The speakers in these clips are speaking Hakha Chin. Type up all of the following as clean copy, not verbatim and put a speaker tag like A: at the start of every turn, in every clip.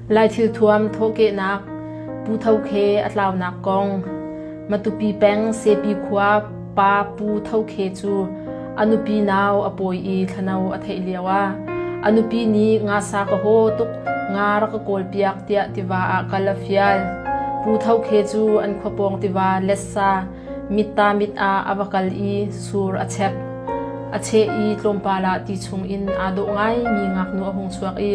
A: Lai thilthuam thawhkehnak Pu Tho Khe a tlaunak kong Matupi peng Sepi khua pa Pu Tho Khe cu a nupi nau a pawi i thlano a theih lioah a nupi nih ngasa ka haw tuk nga rak ka kawlpiak tiah tiva ah kal a fial. Pu Tho Khe cu an khua pawng tiva Letsa mitta mit ah a va kal i sur a chek. A cheh i tlawmpal ah ti chungin aa dawh ngaimi ngaknu a hung chuak i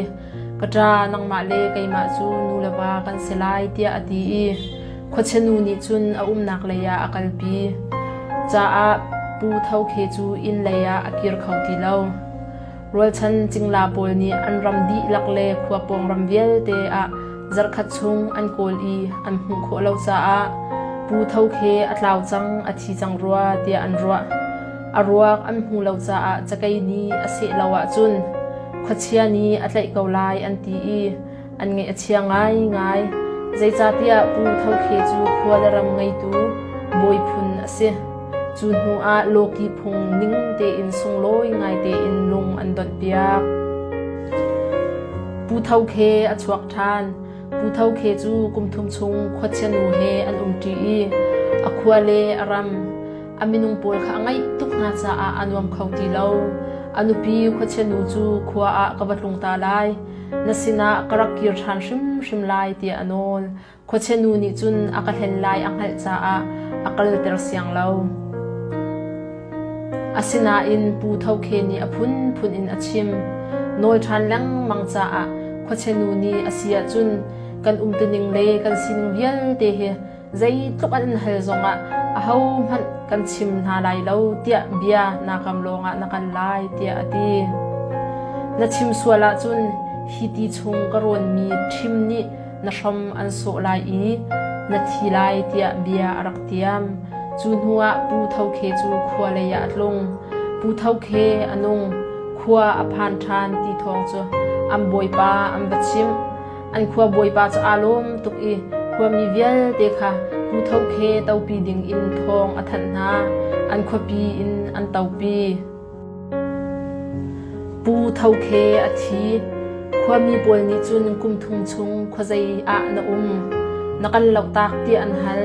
A: Ka ṭa, nangmah le keimah cu nu le va kan si lai, tiah a ti i khuachia nu nih cun a umnak lei ah a kalpi. Caah Pu Tho Khe cu inn lei ah a kir kho ti lo. Rualchan cingla pawl nih an ram dihlak le khua pawng ram vialte ah zarhkhat chung an kawl i an hmuh khawh lo caah Pu Tho Khe a tlau cang, a thi cang rua tiah an ruah. A ruak an hmuh lo caah cakei nih a seh lo ahcun khuachia nih a tlaih ko lai an ti i an ngaih a chia ngaingai. Zeicahtiah Pu Tho Khe cu khua le ram ngeitu bawi phun a si. Cu hnu ah lawki phung ning tein sunglawi ngai tein lung an donhpiak. Pu Tho Khe a chuak ṭhan. Pu Tho Khe cu kum thum chung khuachia nu he an umṭi i a khua le a ram A minung pawl kha a ngaih tuk hna caah a nuam kho ti lo. A nupi khuachia nu cu khua ah ka va tlung ta lai. Na sinah ka rak kir ṭhan hrimhrim lai tiah a nawl. Khuachia nu nih cun a ka hlen lai a hngalh caah a kalter siang lo. Asinain Pu Tho Khe nih a phunphun in a chim. Nawl ṭhan lengmang caah khuachia nu nih a si ahcun kan umtuning le kan sining vialte hi Zeitluk an in hal zongah ahohmanh kan chim hna lai lo tiah bia naa kam lawngah na kal lai tiah a ti. Na chim sual ahcun hi ti chung ka rawnmi ṭhim nih na hrom an sawh lai i na thi lai tiah bia a rak tiam. Cu hnuah Pu Tho Khe cu khua lei ah a tlung. Pu Tho Khe a nung. Khua a phan ṭhan ti thawng cu an bawipa an va chimh. An khua bawipa cu aa lawm tuk i khuami vialte kha Pu Tho Khe topi ding in thawng a thanh hna. An khuapi in an topi. Pu Tho Khe a thi. Khuami pawl nih cun kum thum chung khuazei ah na um? Na kan lohtak tiah an hal.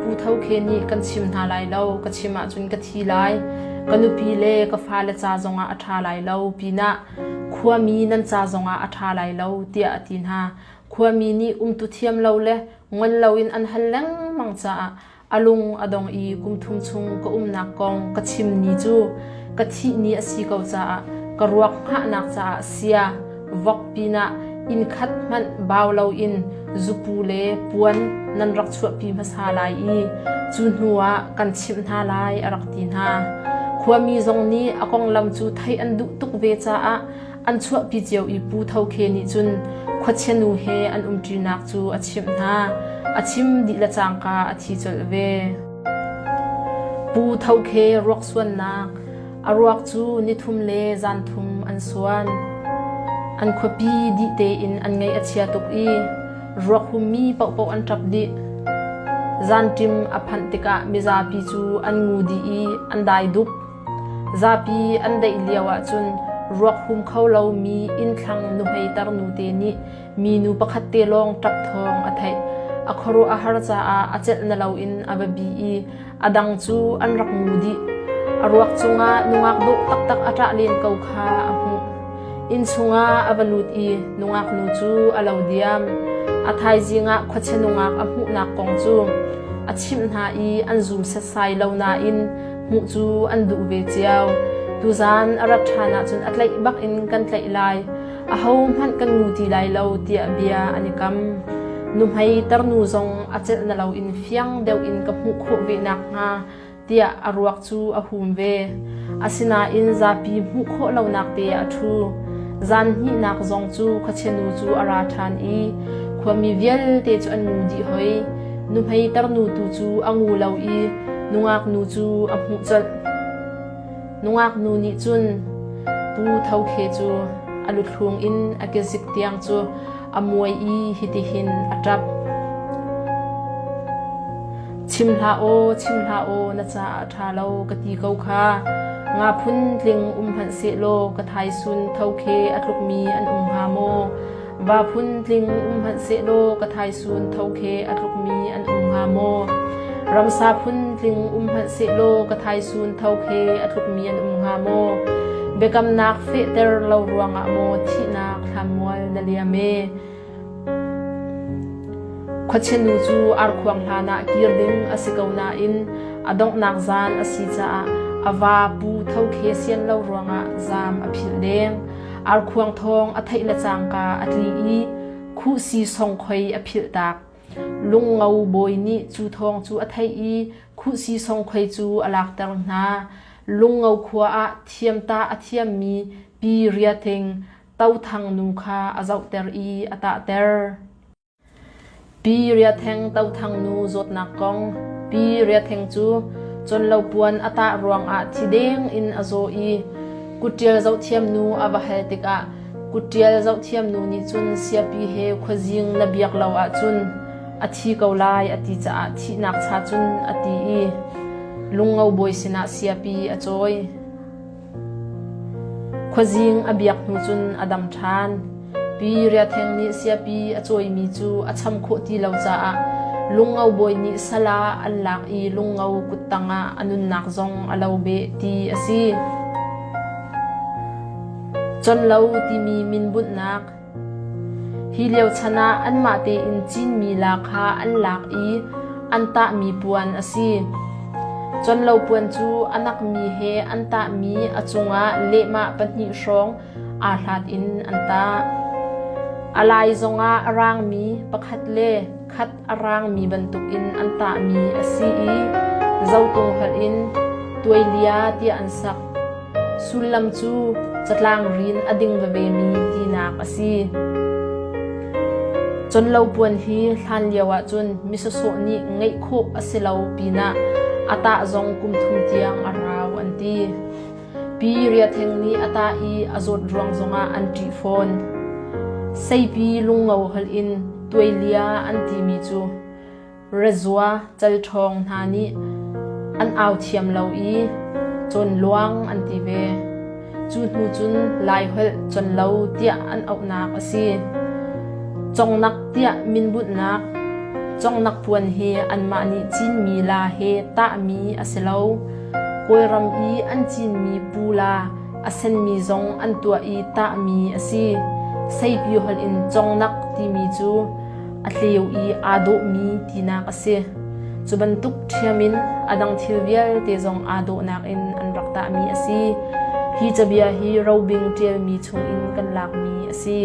A: Pu Tho Khe nih kan chim hna lai lo, ka chim ahcun ka thi lai. Ka nupi le ka fale ca zongah a ṭha lai lo pinah Khuami nan ca zongah a ṭha lai lo tiah a ti hna. Khuami nih umtu thiam lo le ngol loin an hal lengmang caah a lung a dong i kum thum chung ka umnak kong ka chim ni cu ka thih ni a si ko caah ka ruak hngahnak caah sia vok pinah inn khat hmanh bau loin zupu le puan nan rak chuahpi hmasa lai i cu hnuah kan chimh hna lai a rak ti hna. Khuami zong nih a konglam cu theih an duh tuk ve caah an chuahpi cio i Pu Tho Khe nih cun khuachia nu he an umṭinak cu a chimh hna. A chim dih le cangka a thi colh ve. Pu Tho Khe ruak suannak A ruak cu nithum le zanthum an suan. An khuapi dih tein an ngaih a chia tuk i ruak hummi paohpaoh an ṭap dih. Zanṭim a phanh tikah mizapi cu an ngu dih i an dai dup. Zapi an daih lio ahcun ruak hum kho lomi innthlang nuhmei tarnu te nih minu pakhat te lawng ṭap thawng a theih. A khuaruah a har caah a celh na loin a va bi i A dang cu an rak ngu dih. A ruak cungah nungak dawh taktak a ṭah len ko kha a hmuh. Inn chungah a va lut i nungak nu cu a lo diam. A thaizing ah khuachia nungak a hmuhnak kong cu a chimh hna i an zum setsai lo nain hmuh cu an duh ve cio. Tuzaan a rat ṭhan ahcun a tlaih bak in kan tlaih lai. Ahohmanh kan ngu ti lai lo tiah bia an i kam. Nuhmei tarnu zong a celh na loin fiang deuh in ka hmuh khawh ve nakhnga tiah a ruak cu a hum ve. Asinain zapi hmuh khawh lonak te ah a ṭhu. Zan hnihnak zong cu khuachia nu cu a ra ṭhan i khuami vialte cu an ngu dih hoi. Nuhmei tarnu tu cu a ngu lo i nungak nu cu a hmuh colh. Nungak nu nih cun Pu Tho Khe cu a luthlung in a kezik tiang cu a muai i hitihin a ṭap. Chim hlah aw, chim hlah aw, na caah a ṭha lo ka ti ko kha. Nga phun tling um hmanh sehlaw ka thaisun Tho Khe a tlukmi an um hnga maw? Va phun tling um hmanh sehlaw ka thaisun thokhe a tlukmi an um hnga maw? Ramsa phun tling um hmanh sehlaw ka thaisun thokhe a tlukmi an um hnga maw? Biakamnak fehter lo ruangah maw thihnak thlammual na liam e? Khuachia nu cu arkhuang hlanah kir ding a si ko nain a donghnak zan a si caah a va Pu Thokhe sian lo ruangah zaam a philh deng. Arkhuang thawng a theih le cangka a tli i khuhsi songkhoi a philh tak. Lungngo bawi nih cu thawng cu a theih i khuhsi songkhoi cu a lakter hna. Lungngo khua ah thiamtah a thiammi Pi Ria Thing Tothang nu kha a zohter i a tahter. Pi Riatheng Tothang nu zawtnak kong Pi Riatheng cu conlopuan a tah ruangah thi deng in a zaw i kutṭial zohthiam nu a va hal tikah kutṭial zohthiam nu nih cun siapi he khuazing na biak lo ahcun a thi ko lai a ti caah thihnak cha cun a ti i lungngo bawi sinah siapi a cawi. Khuazing a biak hnu cun a dam ṭhan. Pi Riatheng nih siapi a cawimi cu a cham khawh ti lo caah lungngo bawi nih sal ah an lak i lungngo kuttang ah a nunnak zong a lo beh ti a si. Conlo timi min bunhnak Hi lio chan ah anmah tein cinmi la kha an lak i an tahmi puan a si. Conlo puan cu a nakmi he an tahmi a cungah lehmah pahnih hrawng aa hlat in an tah. A lai zongah a rangmi pakhat le khat a rangmi bantukin an tahmi a si i zotung holh in tuailia tiah an sak. Sullam cu catlang rin a ding vevemi tinak a si. Conlo puan hi hlan lio ahcun mi sawsawh nih ngeih khawh a si lo pinah a tah zong kum thum tiang a rau an ti. Pi Riatheng nih a tah i a zawt ruang zongah an ṭih fawn. Seipi lungngo holh in tuailia an timi cu Rezua calṭhawng hna nih an au thiam lo i cawnluang an ti ve. Cu hnu cun Laiholh conlo tiah an auhnak a si. Congnak tiah minbunhnak congnak puan hi anmah nih cinmi la he tahmi a si lo. Kawlram i an cinmi pu la a senmi zong an tuah i tahmi a si. Seipi holh in congnak timi cu a tleu i aa dawhmi tinak a si. Cu bantuk ṭhiam in a dang thil vialte zong aa dawhnak in an rak tahmi a si. Hi cabia hi robing ṭialmi chungin kan lakmi a si.